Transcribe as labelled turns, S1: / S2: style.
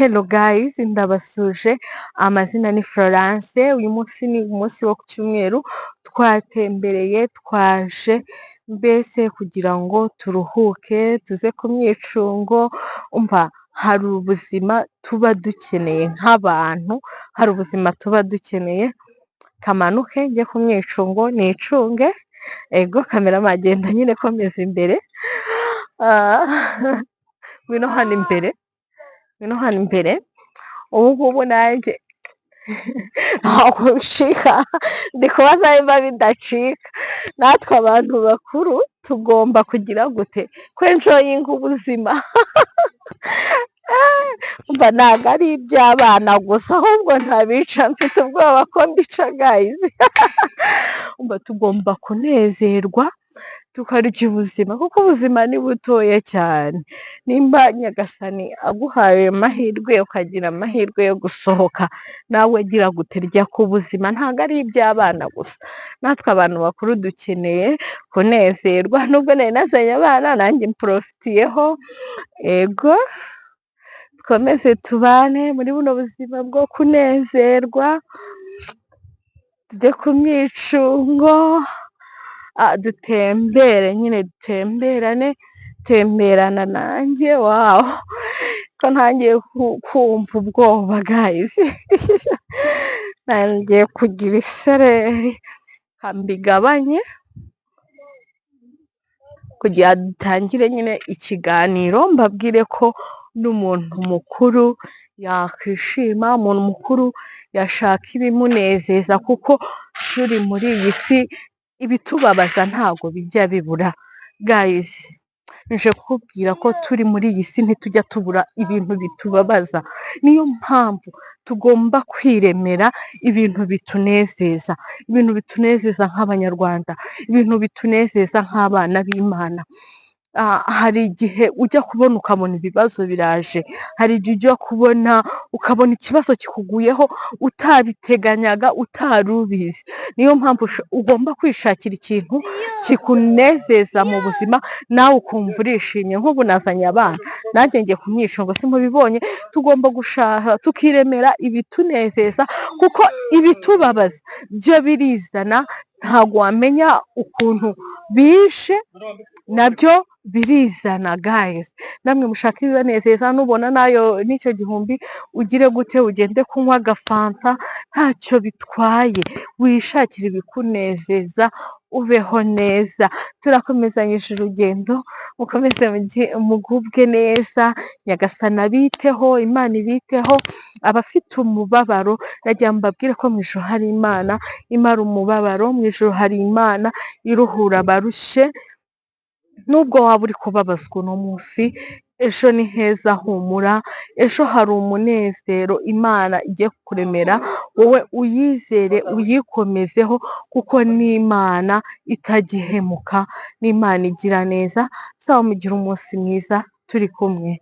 S1: Hello guys, ndabasuje, amazina ni Florence. Uyu munsi ni umunsi wo ku cyumweru, twatembereye, twaje mbese kugira ngo turuhuke, tuze ku myicungo. Umva, hari ubuzima tuba dukeneye nk'abantu, hari ubuzima tuba dukeneye. Kamanuke njye ku mwicungo nicunge, ego cameraman, agenda nyine komeza imbere, ngwino hano imbere, ngwino hano imbere. Ubu ngubu nanjye ntabwo bicika, ndi kubaza niba bidacika. Natwe abantu bakuru tugomba kugira gute? Kwenjoyinga ubuzima. Umva, ntabwo ari iby'abana gusa, ahubwo ntabica, mfite ubwoba ko mbica guys. Umva, tugomba kunezerwa, tukarya ubuzima, kuko ubuzima ni butoya cyane. Nimba Nyagasani aguhaye amahirwe, ukagira amahirwe yo gusohoka, nawe gira gute? Rya ku buzima. Ntabwo ari iby'abana gusa, natwe abantu bakuru dukeneye kunezerwa. Nubwo nari nazanye abana, nanjye mporofitiyeho. Ego, dukomeze tubane muri buno buzima bwo kunezerwa, tujye ku myicungo, dutembere nyine, dutemberane, temberana nanjye. Wow, ko ntangiye kumva ubwoba guys, ntangiye kugira isereri, mbigabanye kugira dutangire nyine ikiganiro, mbabwire ko n'umuntu mukuru yakwishima, umuntu mukuru yashaka ibimunezeza, kuko turi muri iyi si ibitubabaza ntabwo bijya bibura. Guys, nje kukubwira ko turi muri iyi si ntitujya tubura ibintu bitubabaza. Niyo mpamvu tugomba kwiremera ibintu bitunezeza, ibintu bitunezeza nk'Abanyarwanda, ibintu bitunezeza nk'abana b'Imana. Hari igihe ujya kubona ukabona ibibazo biraje, hari igihe ujya kubona ukabona ikibazo kikuguyeho utabiteganyaga, utari ubizi. Niyo mpamvu ugomba kwishakira ikintu kikunezeza mu buzima, nawe ukumva urishimye. Nk'ubu nazanye abana, nanjye ngiye ku myicungo, simubibonye? Tugomba gushaka tukiremera ibitunezeza, kuko ibitubabaza byo birizana, ntabwo wamenya ukuntu bishe, nabyo birizana. Guys, namwe mushaka ibibanezeza. Nubona nayo n'icyo gihumbi, ugire gute? Ugende kunywa agafanta, ntacyo bitwaye, wishakire ibikunezeza, ubeho neza. Turakomezanyije urugendo, mukomeze mugubwe neza, Nyagasani abiteho, Imana ibiteho. Abafite umubabaro, nagira ngo mbabwire ko mu ijuru hari Imana imara umubabaro, mu ijuru hari Imana iruhura abarushye. Nubwo waba uri kubabazwa uno munsi, ejo ni heza, humura, ejo hari umunezero Imana igiye kukuremera. Wowe uyizere, uyikomezeho, kuko ni Imana itajya ihemuka, ni Imana igira neza. Sawa, mugire umunsi mwiza, turi kumwe.